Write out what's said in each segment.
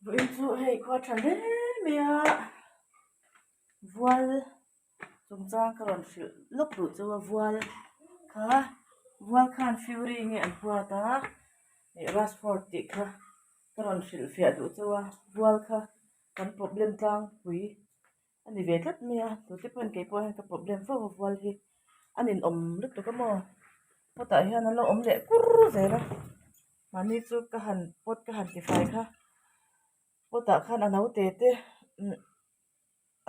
Vawiin chu hei khua tha hle mai a, vual chungchang ka rawn hrilh lawk duh chu a vual kha vual khan fury nge an huat a ih rashford tih kha ka rawn hrilh fiah duh chu a vual kha kan problem tlangpui a ni ve tlat mai a tute pawhin kei pawh hian ka problem fo a vual hi a ninawm lutuk a maw potah hian an lo awm leh kur zel a mahni chu ka han pot ka han tifai kha potah khan a naute te umm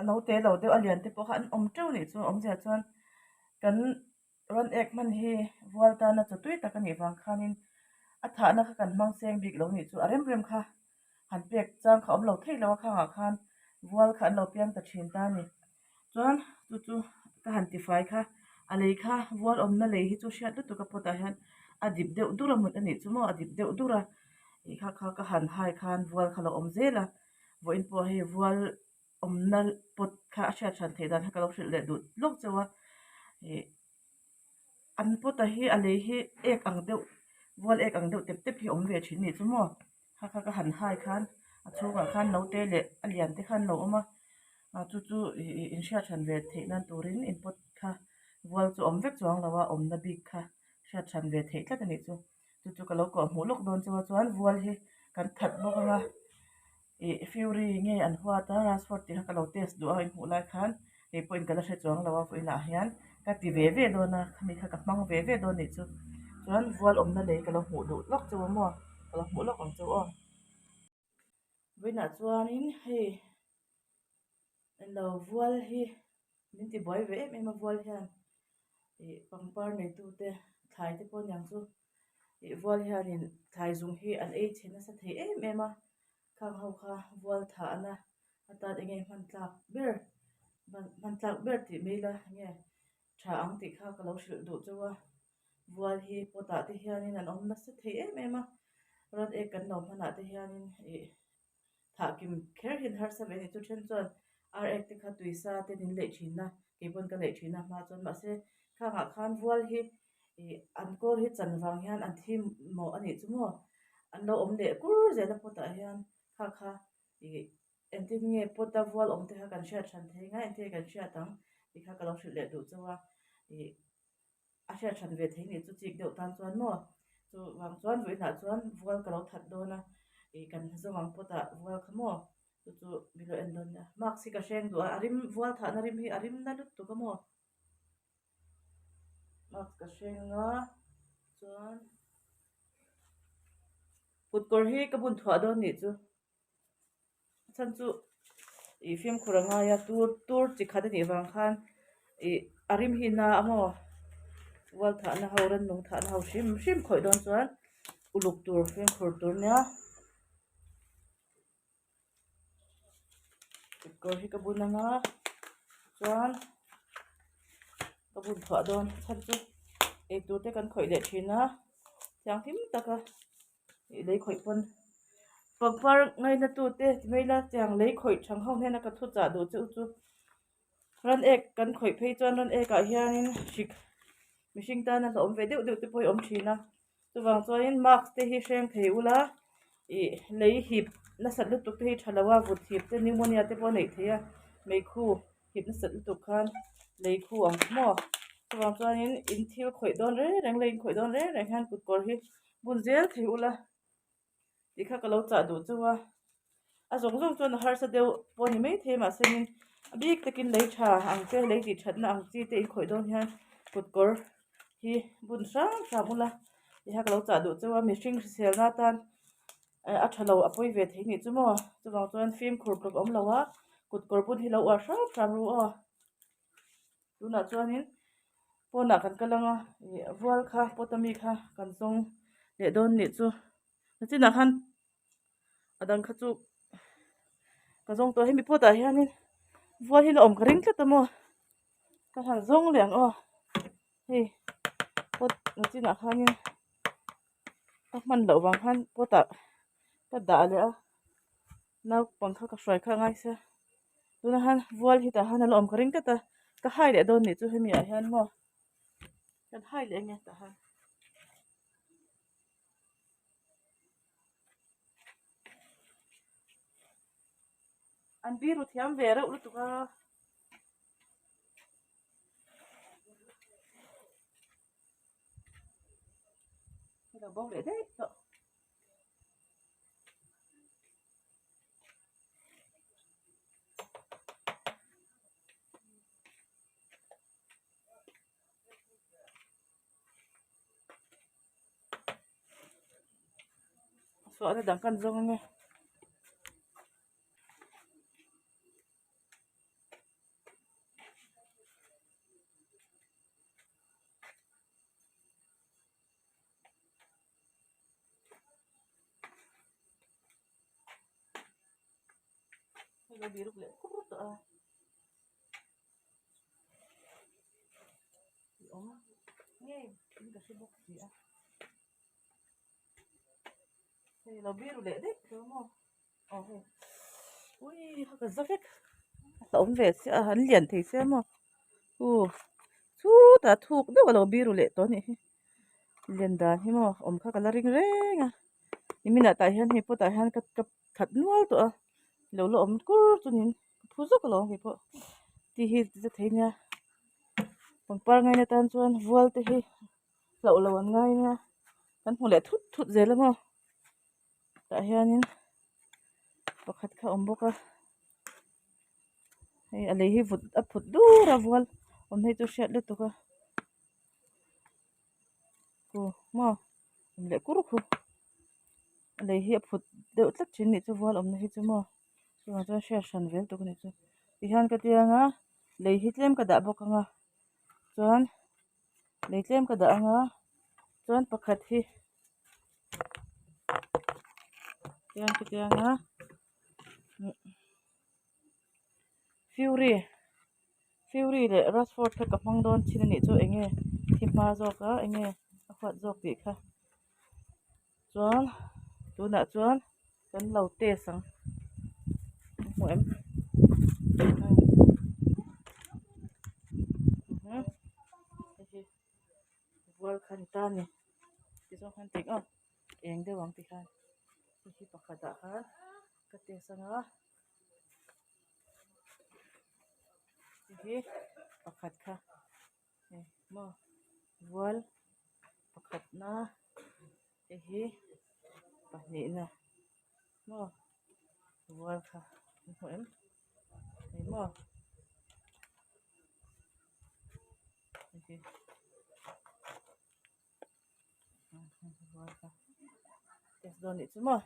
a naute lo deuh a lian te pawh kha an awm teuh nih chu awmzia chuan kan rawn ek hman hi vual tana chaw tui tak a nih vang khanin a thahna kha kan hmang seng bik lo nih chu a rem rem kha han pek chang kha awm lo thei lo a khangah khan vual kha an lo piang ta thin ta a ni chuan chu chu ka han tifai kha a lei kha vual awmna lei hi chu hriat lutuk a pot ah hian a dip deuh dur a mut a nih chu maw a dip deuh dur a ih kha kha ka han hai khan vual kha lo awm zel a vawiin pawh hei vual awmna pot kha a hriat hran theih dan kha ka lo hrilh leh duh lawk chauh a ih an pot a hi a lei hi ek ang deuh vual ek ang deuh tep tep hi a awm ve thin a nih chu maw kha kha ka han hai khan a chhungah khan naute leh a lian te khan lo awm a ah chu chu ih ih inhriat hran ve theih nan turin in pot kha vual chu awm vek chuang lo a awmna bik kha hriat hran ve theih tlat a nih chu. Chu chu ka lo kawh hmuh lawk dawn chu a chuan vual hi kan that bawk anga ih fury nge an huat a rashford tih kha ka lo test duh a inhmuh lai khan kei pawhin ka la hre chuang lo a vawiinah hian ka ti ve ve dawn a khami kha ka hmang ve ve dawn anih chu chuan vual awmna lei ka lo hmuh duh lawk chu a maw ka lo hmuh lawk ang chu aw vawiinah chuanin hei Englo vual hi min ti buai ve em em a vual hian ih pangpar neitu te thlai te pawh aniang chu ih vual hianin thlai zung hi an ei chhe nasa thei em em a khang ho kha vual thahna atan enge hman tlak ber hman tlak ber tih mai ila enge tha ang tih kha ka lo hrilh duh chauh a vual hi pot ah te hianin an awm nasa thei em em a ran ek kan lo hmanah te hianin ih. Thah kim kher hian harsa ve a ni. Chu then chuan ar ek te kha tui sa te nin leih thin a, kei pawn ka leih thin a hma chuan mahse khangah khan vual hi ih an kawl hi chan vang hian an thi mawh a nih chu maw an lo awm leh kur zel a pot ah hian kha kha ih engtin nge pot a vual awm te kha kan hriat hran thei ngai engtin nge kan hriat ang tih kha ka lo hrilh leh duh chauh a ih. A hriat hran ve thei nih chu chik deuh tan chuan maw chu vang chuan vawiinah chuan vual ka lo that dawn a ih kan zawng ang pawt ah vual kha maw chu chu min lo en dawn nia mask hi ka hreng duh a a rim vual thahna rim hi a rim na lutuk a maw mask ka hreng a chuan kutkawr hi ka bun thuah dawn nih chu. A chhan chu ih fimkhur a ngai a tur tur chi khat a nih vang khan ih a rim hi na a maw ual thahna ho rannung thahna ho hrim hrim khawih dawn chuan uluk tur fimkhur tur nia kawr hi ka bun ang a chuan ka bun thuah dawn a chhan chu eitur te kan khawih leh thin a thianghlim taka. Ih lei khawih pawn pangpar ngaina tu te ti mai ila tiang lei khawih thang ho hnena ka thu chah duh chu chu ran ek kan khawih phei chuan ran ek ah hianin hrik mihring tana hlauhawm ve deuh deuh te pawh hi a awm thin a chuvang chuanin mask te hi hreng thei ula ih lei hip nasat lutuk te hi tha lo a vut hip te pneumonia te pawh a neih theih a meikhu hip nasat lutuk khan lei khu ang maw chuvang chuanin in thil khawih dawn reng reng lei in khawih dawn reng reng hian kut kawr hi. Bun zel thei ula tih kha ka lo chah duh chauh a, a zawng zawng chuan a harsa deuh pawh a ni maithei mahse in a bik takin lei tha ang che lei tih thatna ang chi te inkhawih dawn hian kut kawr hi bun hrang hrang ula tih kha ka lo chah duh chauh a mihring hriselna atan a tha lo a pawi ve thei nih chu maw chuvang chuan fimkhur tluk a awm lo a kut kawr bun hi lo uar hrang hrang ru aw. Tunah chuanin pawnah kan kal ang a ih vual kha pot ami kha kan zawng leh dawn nih chu nachinah khan a dang kha chu ka zawng tawh a hemi pot ah hianin vual hi la awm ka ring tlat a maw ka han zawng leh ang aw hei pot nachinah khanin ka hman loh vang khan pot ah ka dah leh a naupang kha ka hruai kha a ngai sia. Tunah hian vual hi tah hian a la awm ka ring tlat a ka hai leh dawn nih chu hemi ah hian maw kan hai leh ange tah hian. An biru thiam ve reuh lutuk a. Hei lo bo leh daih tawh. Suahna dang kan zawng ange. Hei lo biruk leh kur tawh a. I awm ngei in ka hre bawk si a. Hei lo biru leh daih tawh maw? Aw hei ui ka za vek a awm ve chiah a an lian thei sia maw u chutah thuk deuh a lo biru leh tawh a nih hi lian dan hi maw awm kha ka la ring reng a niminah tah hian hei pawtah hian ka ka khat nual tawh a lo la awm kur chu niin ka phu zawk alawm kei pawh ti hi ti thei nia pangpar ngaina tan chuan vual te hi hlauh lo an ngai nia kan hmu leh thut thut zel a maw. Tah hianin pakhat kha a awm bawk a hei a lei hi vut a phut dur a vual awm hi chu hriat lutuk a khu maw awm leh kur khu a lei hi a phut deuh tlat thin anih chu vual awmna hi chu maw chuvang chuan hriat hran vel tuk anih chu tihian ka ti anga lei hi tlem ka dah bawk anga chuan lei tlem ka dah anga chuan pakhat hi tiang ka ti anga fury fury leh rashford kha ka hmang dawn thin anih chu eng nge thi hma zawk a eng nge a huat zawk tih kha chuan tunah chuan kan lo test ang hmu em vual kha ni ta ni tizawng khan tih aw eng deuh ang ti khan hei hi pakhat ah khan ka test anga hei hi pakhat kha hei maw vual pakhat na hei hi pahnih na maw vual kha an hmu em hei maw. Test dawn nih chu maw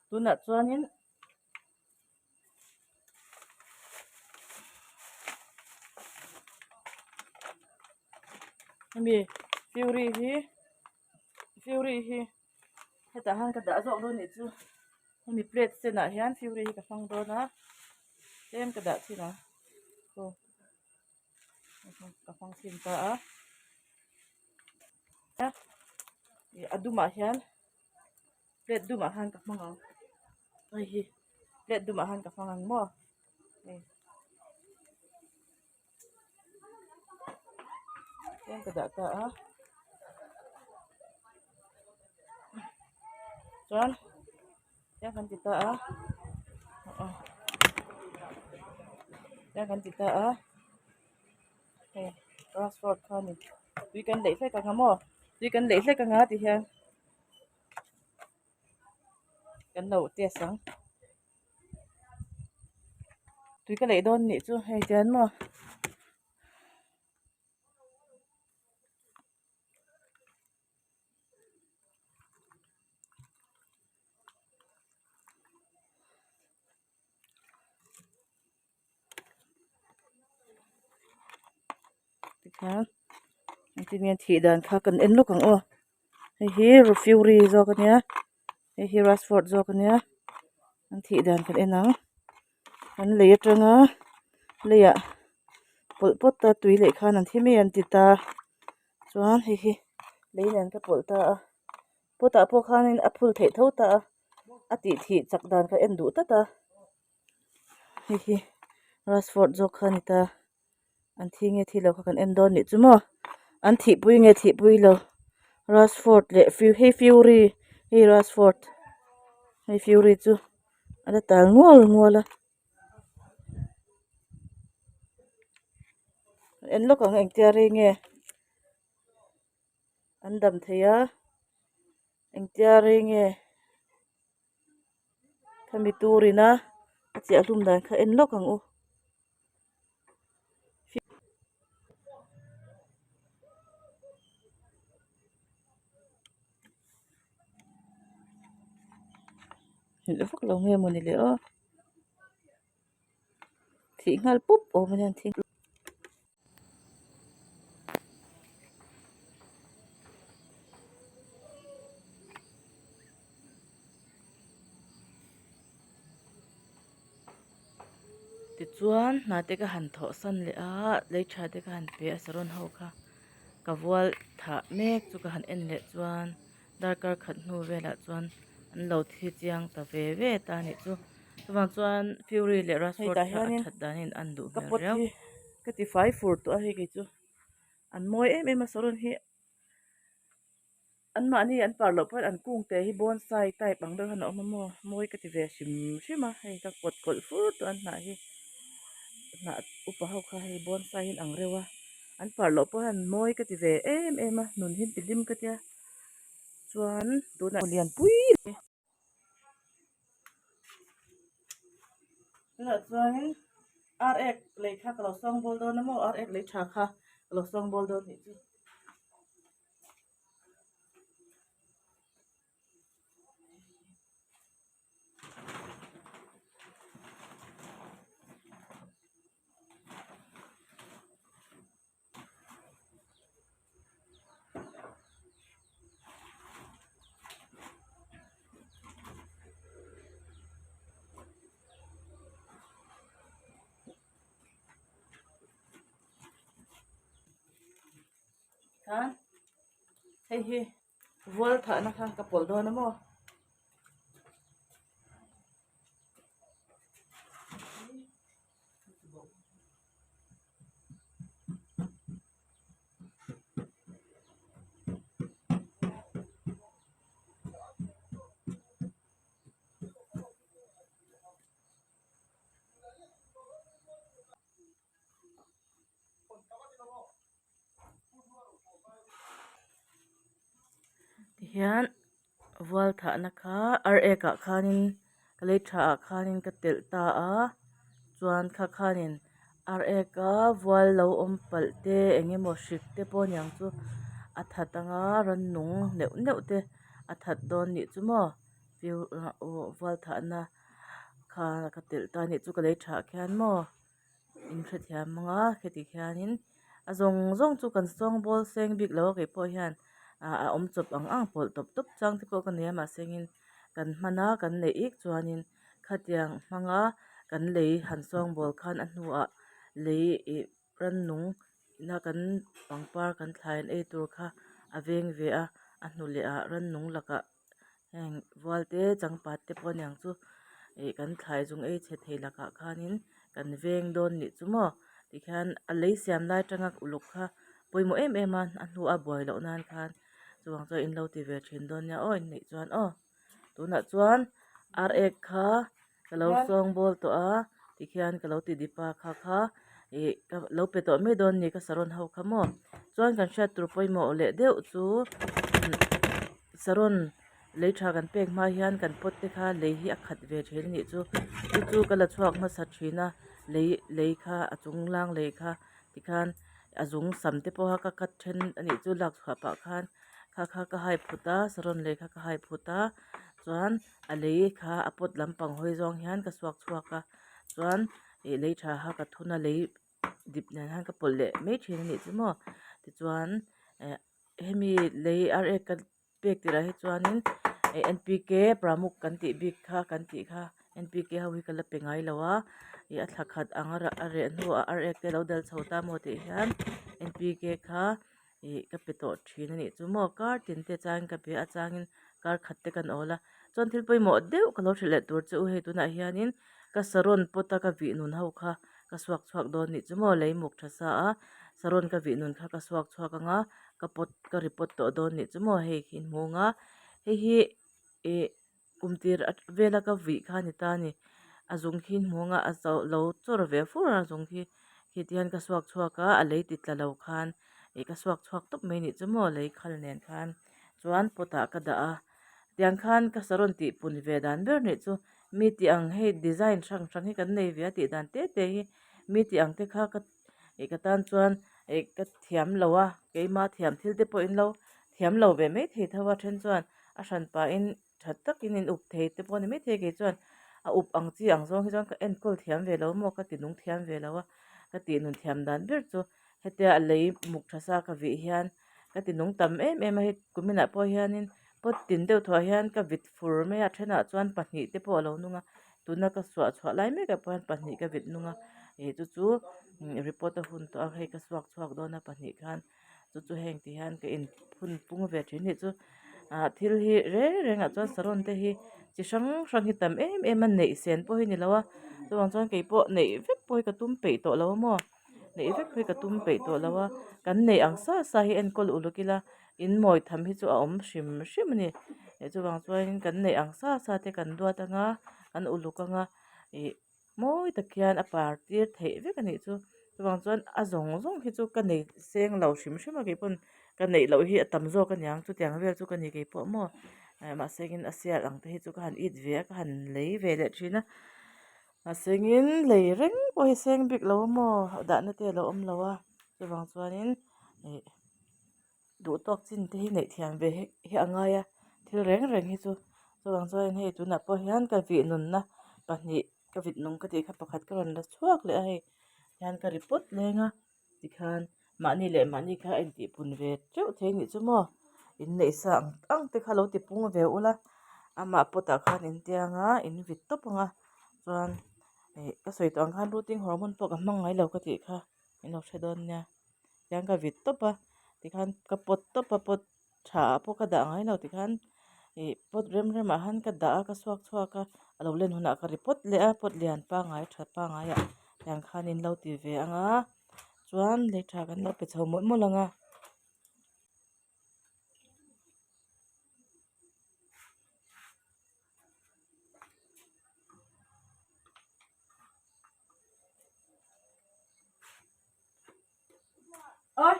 tunah chuanin hemi fury hi fury hi hetah hian ka dah zawk dawn nih chu hemi plate senah hian fury hi ka hmang dawn a tlem ka dah chhin ang aw ka hmang chhin ta a a dumah hian plate dumah khan ka hmang ang hei hi plate dumah khan ka hmang ang maw hei tlem ka dah ta a chuan tlem kan ti ta a tlem kan ti ta a hei passport kha a ni tui kan leih hlek ang a maw tui kan leih hlek ang a ti hian kan lo test ang tui ka leih dawn nih chu hei tian maw. Tikhian engtin nge thih dan kha kan en lawk ang aw hei hi fury zawk a nia hei hi rashford zawk a nia an thih dan kan en ang an lei atanga leiah pawlh pawt a tui leh khan an thi mai an ti ta chuan hei hi lei nen ka pawlh ta a pawtah pawh khanin a phul theih tho ta a a tih thih chak dan ka en duh tlat a hei hi rashford zawk kha a ni ta an thi nge thi lo kha kan en dawn nih chu maw an thihpui nge thihpui lo rashford leh hei fury hei rashford hei fury chu. A la tal ngual ngual a en lawk ang engtia rei nge an dam thei a engtia rei nge khami turin a a chiah hlum dan kha en lawk ang u. Hrilh vak lo nge mawni le aw thih nghal pup awm a nia thing. Tichuan hna te ka han thawh san leh a lei tha te ka han pe a saron ho kha ka vual thah mek chu ka han en leh chuan darkar khat hnu velah chuan an lo thi chiang ta ve ve ta a nih chu chuvang chuan Fury leh Rashford kha a that danin an duh hmel riau. Ka ti fai fur tawh a hei kei chu an mawi em em a saron hi. An mahni an par loh pawn an kung te hi bonsai type ang deuh hian a awm a maw mawi ka ti ve hrim hrim a hei ka kawt kawlh fur tawh an hnah hi hnah upa ho kha hei bonsai hi an ang reuh a an par loh pawh hian mawi ka ti ve em em a nun hi an ti hlim ka tia chuan tunah lianpui tunah chuanin ar ek lei kha ka lo sawngbawl dawn a maw ar ek lei tha kha ka lo sawngbawl dawn anih chu. Khan hei hi vual thahna kha ka pawlh dawn a maw. Tihian vual thahna kha ar ek ah khanin ka lei tha ah khanin ka telh ta a chuan kha khanin ar ek a vual lo awm palh te eng emaw hrik te pawh aniang chu a that anga rannung neuh neuh te a that dawn nih chu maw vual thahna kha ka telh ta anih chu ka lei tha ah khian maw. In hrethiam ang a kheti khianin a zawng zawng chu kan sawngbawl seng bik lo a keipawh hian ah a awm chawp ang ang pawlh tawp tawp chang te pawh ka nei a mahse engin kan hman a kan neih ik chuanin khatiang hmanga kan lei han sawngbawl khan a hnuah lei ih rannung ina kan pangpar kan thlai an ei tur kha a veng ve a a hnu leh ah rannung lakah. Heng vual te changpat te pawh aniang chu ih kan thlai zung ei chhe thei lakah khanin kan veng dawn nih chu maw tikhian a lei siam lai atanga uluk kha pawimawh em em a a hnu a buai loh nan khan chuvang chuan in lo ti ve thin dawn nia aw inneih chuan aw tunah chuan ar ek kha ka lo sawngbawl tawh a tikhian ka lo ti dip a kha kha ih ka lo pe tawh mai dawn ni ka saron ho kha maw chuan kan hriat tur pawimawh leh deuh chu saron lei tha kan pek hma hian kan pot te kha lei hi a khat ve thin a nih chu chu chu ka la chhuak hmasa thin a lei lei kha a chung lang lei kha tikhan a zung sam te pawha ka cut then a nih chu lak chhuah pah khan kha kha ka hai phut a saron lei kha ka hai phut a chuan a lei kha a pot lampang hawi zawng hian ka suak chhuak a chuan ih lei tha kha ka thun a lei dip nen hian ka pawlh leh mai thin a nih chu maw tichuan eh hemi lei ar ek ka pek tirah hi chuanin eh N P K pramuk kan tih bik kha kan tih kha N P K ho hi ka la pe ngai lo a ih a thla khat ang a reh hnuah ar ek te a lo dal chho ta maw tih hian N P K kha ih ka pe tawh thin a nih chu maw kar tin te changin ka pe a changin kar khat te kan awl a chuan thil pawimawh deuh ka lo hrilh leh tur che u hei tunah hianin ka saron pawt a ka vih nun ho kha ka suak chhuak dawn nih chu maw lei muk tha sa a saron ka vih nun kha ka suak chhuak ang a ka pawt ka ri pawt tawh dawn nih chu maw hei khi in hmu ang a hei hi ih. Kum tir vela ka vih kha a ni ta a ni. A zung khi hmuh anga a zo lo chawr ve fur a zung khi khi ti hian ka suak chhuak a a lei ti tla lo khan ih ka suak chhuak tawp mai nih chu maw lei khal nen khan chuan pot ah ka dah a tiang khan ka saron tih pun ve dan ber nih chu mi tih ang hei design hrang hrang hi kan nei ve a tih dan te te hi mi tih ang te kha ka ih ka tan chuan ih ka thiam lo a keima thiam thil te pawh in lo thiam lo ve mai thei tho a then chuan a hran pahin tha takin in up thei te pawh a ni maithei kei chuan a up ang chi ang zawng hi chuan ka enkawl thiam ve lo maw ka ti nung thiam ve lo a ka tih nun thiam dan ber chu hetia a lei muk tha sa ka vih hian ka ti nung tam em em a hei kuminah pawh hianin pot tin deuh thuah hian ka vit fur mai a thenah chuan pahnih te pawh a lo nung a tuna ka suah chhuah lai mek ah pawh hian pahnih ka vit nung a ih chu chu report a hun tawh a hei ka suak chhuak dawn a pahnih khan. Chu chu heng ti hian ka in phun pung ve thin nih chu ah thil hi reng reng ah chuan saron te hi chi hrang hrang hi tam em em a neih sen pawh hi ni lo a chuvang chuan keipawh neih vek pawh hi ka tum peih tawh lo a maw neih vek pawh hi ka tum peih tawh lo a kan neih ang sa sa hi enkawl uluk ila in mawi tham hi chu a awm hrim hrim a ni chuvang chuan kan neih ang sa sa te kan duat anga kan uluk anga ih. Mawi tak hian a par tir theih vek a nih chu chuvang chuan a zawng zawng hi chu ka nei seng lo hrim hrim a keipawn ka neih loh hi a tam zawk a niang chutiang vel chu ka ni keipawh maw mahse in a sial ang te hi chu ka han it ve a ka han lei ve leh thin a mahse in lei reng pawh hi seng bik lo a maw dahna te a lo awm lo a chuvang chuanin ih. Duh tawk chin te hi neih thiam ve hi a ngai a thil reng reng hi chu chuvang chuan hei tunah pawh hian ka vih nunna pahnih ka vit nung ka tih kha pakhat ka rawn la chhuak leh a hei hian ka ri pawt leng a tikhan mahni leh mahni kha a intih pun ve teuh thei anih chu maw inneih sa ang ang te kha lo ti pung ve ula amah pot ah khan intiang a in vit tawp ang a chuan ih ka sawi tawh ang khan rooting hormone pawh ka hmang ngai lo ka tih kha in lo hre dawn nia. Tiang ka vit tawp a tikhan ka pawt tawp a pawt tha ah pawh ka dah ngai lo tikhan ih pawt rem rem ah khan ka dah a ka chhuak chhuak a a lo len hunah ka ri pawt leh a pawt lian pangngai tha pangngai ah tiang khan in lo ti ve ang a chuan lei tha kan lo pe chho mawlh mawlh ang a. Ôi.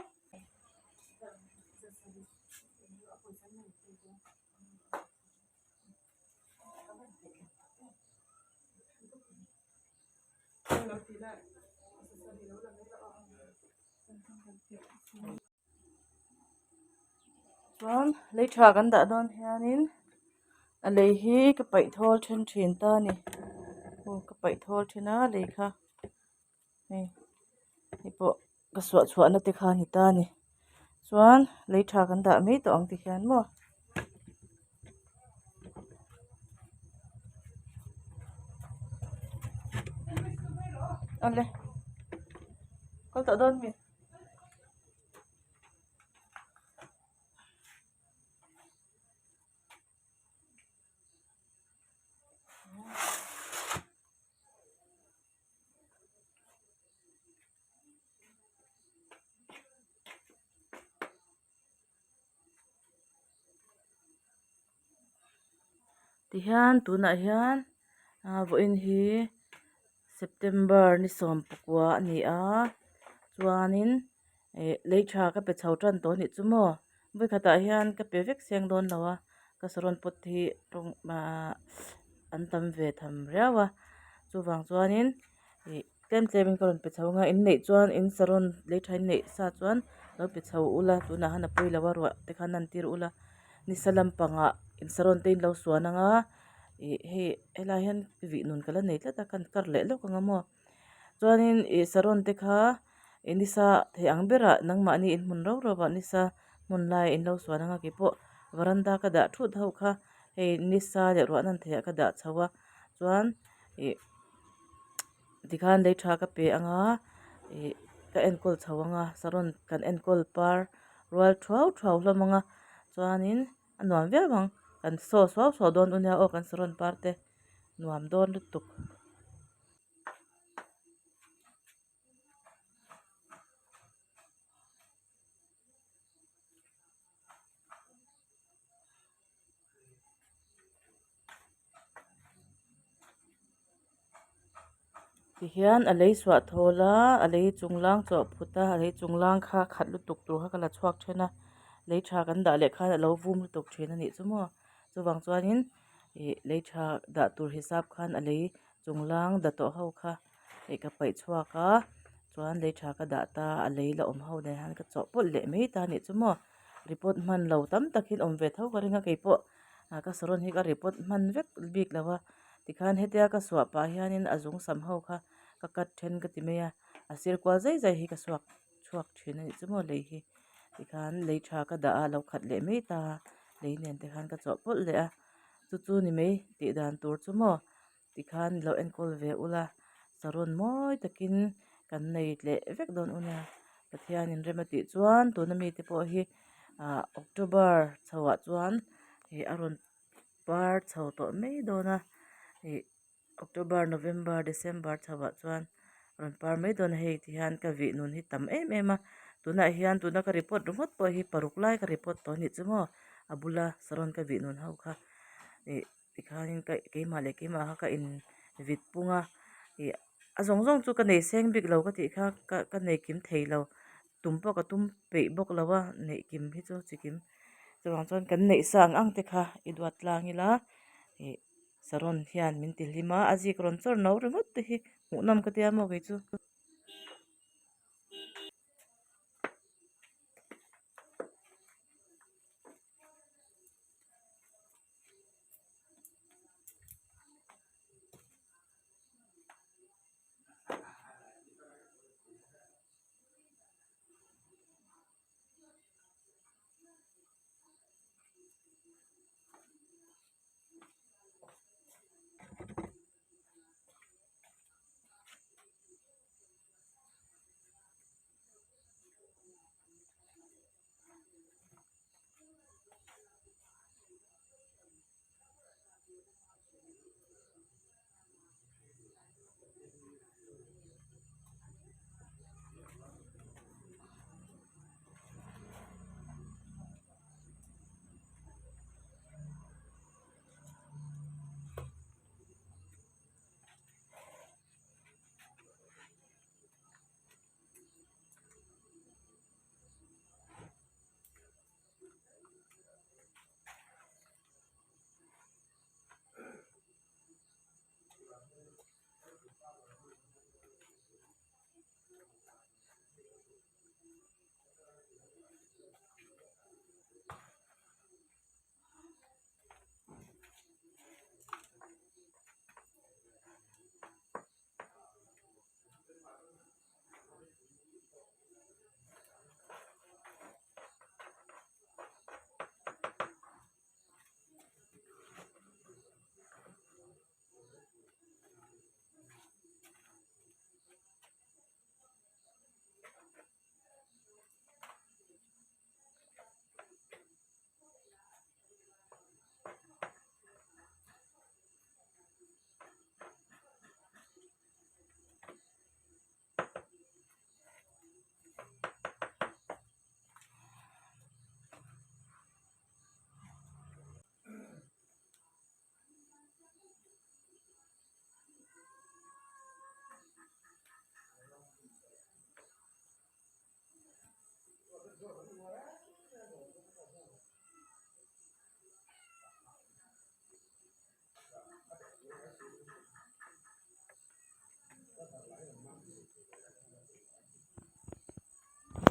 Chuan lei tha kan dah dawn hianin a lei hi ka paih thawl then thin ta a ni aw ka paih thawl then a lei kha hei hei pawh ka suah chhuah na te kha a ni ta a ni chuan lei tha kan dah mai tawh ang ti hian maw. Awle kal tawh dawn mi. Tihian tunah hian vawiin hi September ni sawmpakua a ni a chuanin ih lei tha ka pe chho tan tawh a nih chu maw vawikhatah hian ka pe vek seng dawn lo a ka saron pawt hi tawng ahh an tam ve tham riau a chuvang chuanin ih tlem tlem in ka rawn pe chho ang a in neih chuan in saron lei tha in neih sa chuan lo pe chho ula tunah han a pawi lo a ruah te khan an tir ula nisa lampangah in saron te in lo suan ang a ih hei helai hian vih nun ka la nei tlat a ka kar leh lawk ang a maw chuanin ih saron te kha ih nisa thei ang berah nangmahni in hmun rau rau ah nisa hmun lai in lo suan ang a keipawh varanda ka dah thut ho kha hei nisa leh ruah nan theih ah ka dah chho a chuan ih tikhan lei tha ka pe ang a ih ka enkawl chho ang a saron kan enkawl par rual thuau thuau hlawm ang a chuanin a nuam viau ang kan saw suau suau dawn u nia aw kan saron par te nuam dawn lutuk. Tihian a lei suah thawl a, a lei chung lang chawh phut a, a lei chung lang kha khat lutuk tur kha ka la chhuak then a, lei tha kan dah leh khan a lo vum lutuk thin a nih chu maw chuvang chuanin ih lei tha dah tur hisap khan a lei chung lang dah tawh ho kha ih ka paih chhuak a chuan lei tha ka dah ta a lei la awm ho nen hian ka chawhpawlh leh mai ta a nih chu maw report hman lo tam takin awm ve tho ka ring a keipawh ah ka saron hi ka report hman vek bik lo a tikhan hetia ka suah pah hianin a zung sam ho kha ka cut then ka ti mai a a sir kual zai zai hi ka suak chhuak thin a nih chu maw lei hi tikhan lei tha ka dah a lo khat leh mai ta a lei nen te khan ka chawhpawlh leh a chu chu ni mai tih dan tur chu maw tikhan lo enkawl ve ula saron mawi takin kan nei leh vek dawn u nia Pathianin rem a tih chuan tuna mite pawh hi ah October chhoah chuan ih a rawn par chho tawh mai dawn a ih October November December chhoah chuan rawn par mai dawn a hei ti hian ka vih nun hi tam em em a tunah hian tuna ka report ringawt pawh hi paruk lai ka report tawh a nih chu maw a bula saron ka vih nun ho kha ih tikhanin ka keimah leh keimah kha ka in vit pung a ih a zawng zawng chu ka nei seng bik lo ka tih kha ka ka nei kim thei lo tum pawh ka tum peih bawk lo a neih kim hi chu chi kim chuvang chuan kan neih sa ang ang te kha i duat tlang ila ih saron hian min ti hlim a a zik rawn chawr no ringawt te hi hmuhnawm ka tia maw kei chu.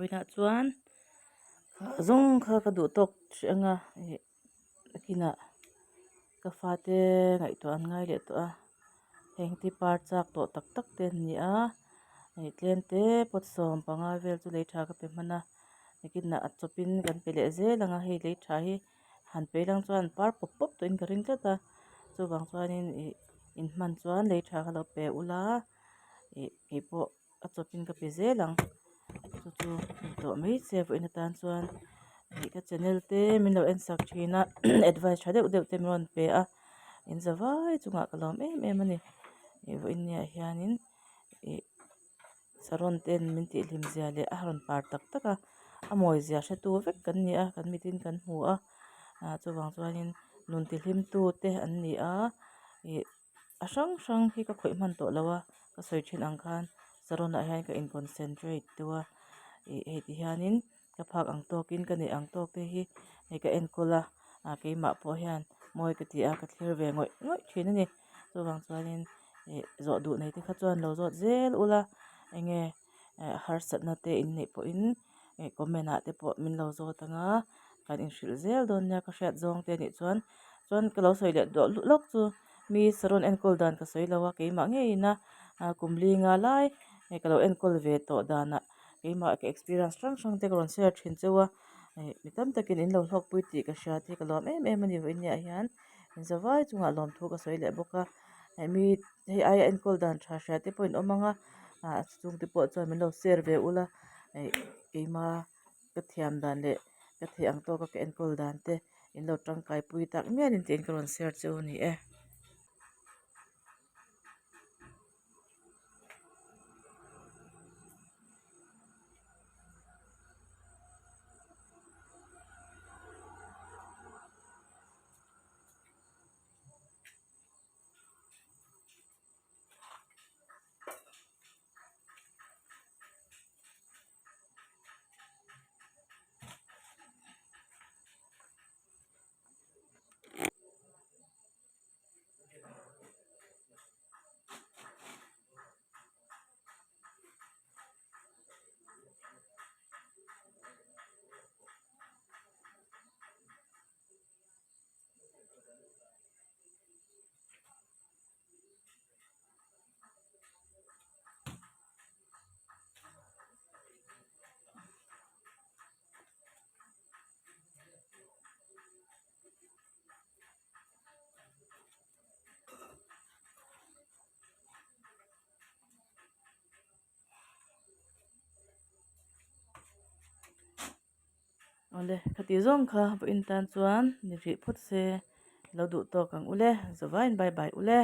Vawiinah chuan zawng kha ka duh tawk hrih ang a ih nakinah ka fate ngaihtuah an ngai leh tawh a heng te par chak tawh tak tak te an ni a ih tlem te pawt sawm panga vel chu lei tha ka pe hman a nakinah a chawpin kan pe leh zel ang a hei lei tha hi. Han pei lang chuan par pawp pawp tawhin ka ring tlat a chuvang chuanin ih inhman chuan lei tha kha lo pe ula ih keipawh a chawpin ka pe zel ang chu chu ni tawh mai che vawiin atan chuan ih ka channel te min lo en sak thin a advice tha deuh deuh te min rawn pe a in za vai chungah ka lawm em em a ni ih vawiin niah hianin ih. Saron ten min tih hlim zia leh a rawn par tak tak a a mawi zia hretu vek kan ni a kan mitin kan hmu a ah chuvang chuanin nun ti hlim tu te an ni a ih a hrang hrang hi ka khawih hman tawh lo a. Ka sawi thin ang khan saron ah hian ka in concentrate deuh a ih hei ti hianin ka phak ang tawkin ka neih ang tawk te hi hei ka enkawl a ah keimah pawh hian mawi ka ti a ka thlir ve ngawih ngawih thin a ni chuvang chuanin ih zawh duh nei te kha chuan lo zawt zel ula enge eh harsatna te in neih pawhin ih comment ah te pawh min lo zawt ang a kan inhrilh zel dawn nia ka hriat zawng te anih chuan chuan ka lo sawi leh duah lawk chu mi saron enkawl dan ka sawi lo a keimah ngeiin a kum linga lai hei ka lo enkawl ve tawh danah keimah ka experience hrang hrang te ka rawn share thin cheu a ih mi tam takin in lo hlawkpui tih ka hria te ka lawm em em a ni vawiin ah hian in zavai chungah lawmthu ka sawi leh bawk a hei mi hei aia enkawl dan tha hria te pawh in awm ang a ah chungte pawh chuan min lo share ve ula ih keima ka thiam dan leh ka theih ang tawka ka enkawl dan te in lo tangkai pui tak mial in tiin ka rawn share chu a ni e. Awle khati zawng kha vawiin tan chuan ni rih phawt se lo duh tawk ang ule zavaiin bye bye ule.